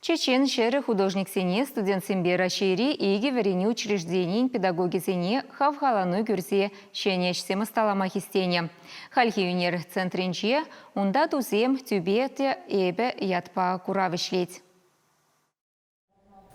Чечен ҫӗрӗ художниксене студентсемпе Раҫҫейри икӗ вӗренӳ учрежденийӗн педагогӗсене хавхалану кӳрсе ҫӗнӗ ӗҫсем ӑсталама хистенӗ. Хальхи ӳнер центрӗнче Унта тусем, тӳпе те эпӗ ятпа курав ӗҫлет.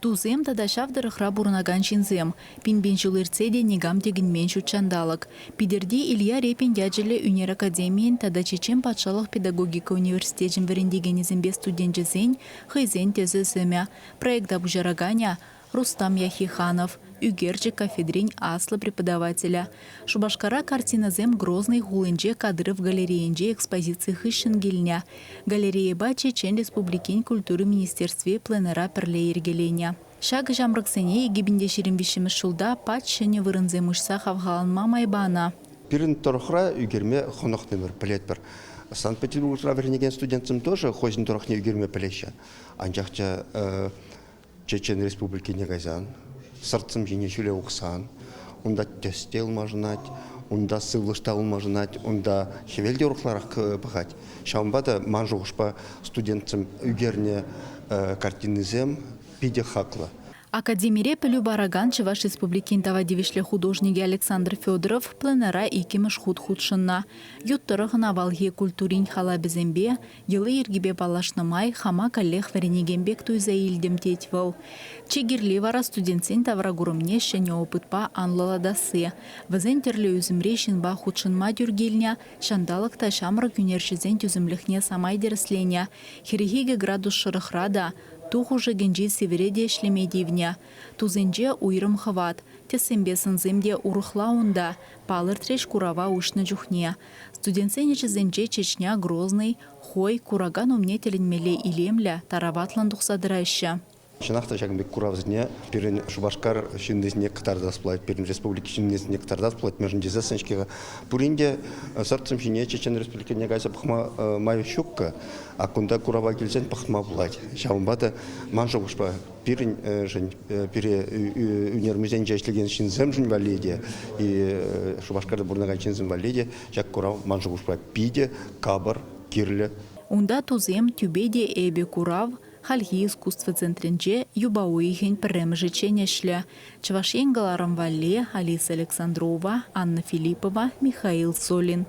Тусем тата ҫав тӑрӑхра пурӑнакан ҫынсем. Пин-пин ҫул иртсе те никам тӗкӗнмен ҫутҫанталӑк. Питӗрти Илья Репин ячӗллӗ ӳнер академийӗн тата Чечен патшалӑх педагогика университечӗн вӗрентекенӗсемпе студенчӗсен хӑйсен тӗсӗ-сӗмӗ. Проекта пуҫараканӗ Рустам Яхиханов, ӳкерчӗк кафедрин аслӑ преподавателӗ. Шупашкара картинӑсем Грозный хулинче Кадыров галерейинче экспозици хыҫҫӑн килнӗ. Галерейӑпа Чечен Республикин культура министерстви пленэра пӗрле йӗркеленӗ. Ҫакӑ ҫамрӑксене 2023 ҫулта пач ҫӗнӗ вырӑнсем уҫса хавхаланма май панӑ. Пирӗн тӑрӑхра ӳкерме хӑнӑхнӑмӑр, пӗлетпӗр. Санкт-Петербургра вӗренекен студентсем тоже хӑйсен тӑрӑхне ӳкерме пӗлеҫҫӗ. Анчах Чечен Республикине кайсан, сӑртсем ҫине ҫӳле ухсан, унта тӗс те ылмашӑнать, унта сывлӑш та ылмашӑнать, унта хӗвел те урӑхларах пӑхать. Ҫавӑнпа та ман шухӑшпа студентсем ӳкернӗ картинисем питӗ хаклӑ. Академире пӗлӳ паракан Чӑваш Республикин тава тивӗҫлӗ художникӗ Александр Федоров пленэра иккӗмӗш хут хутшӑннӑ. Ют тӑрӑхӑн авалхи культурин халапӗсемпе, Йӑли-йӗркипе паллашнӑ май хама каллех вӗренекен пек туйса илтӗм, тет вӑл. Чи кирли вара студентсен тавракурӑмне ҫӗнӗ опытпа анлӑлатасси. Вӗсен тӗрлӗ ӳсӗмри ҫынпа хутшӑнма тӳр килнӗ, ҫанталӑк та ҫамрӑк ӳнерҫӗсен тӳсӗмлӗхне самай тӗрӗсленӗ. 42 градус шӑрӑхра та, ту хушӑкӗнчи сивӗре те ӗҫлеме тивнӗ. Тусенче уйрӑм хӑват, тӗссемпе сӑнсем те урӑхла унта, палӑртрӗҫ курава уҫнӑ чухне. Студентсен ӗҫӗсенче Чечня, Грозный, Хой куракан умне тӗлӗнмелле илемлӗ, тараватлӑн тухса тӑраҫҫӗ. Чӑнах та ҫакӑн пек куравсене пирӗн Шупашкар ҫыннисене кӑтартас пулать, пирӗн республика ҫыннисене кӑтартас пулать, мӗншӗн тесессӗн-ҫке пурин те сӑртсем ҫине Чечен Республикине кайса пӑхма май ҫуккӑ, а кунта курава килсен пӑхма пулать. Ҫавӑнпа та ман шухӑшпа пирӗншӗн, пире ӳнер музейӗнче ӗҫлекен ҫынсемшӗн валли те, Шупашкарта пурӑнакан ҫынсем валли те ҫак курав ман шухӑшпа питӗ капӑр, кирлӗ. Унта тусем тӳпе те эпӗ курав хальхи искусство центрӗнче юпа уйӑхӗн пӗрремӗшӗччен ӗҫлӗ. Чӑваш Ен кӑларӑм валли Алиса Александрова, Анна Филиппова, Михаил Солин.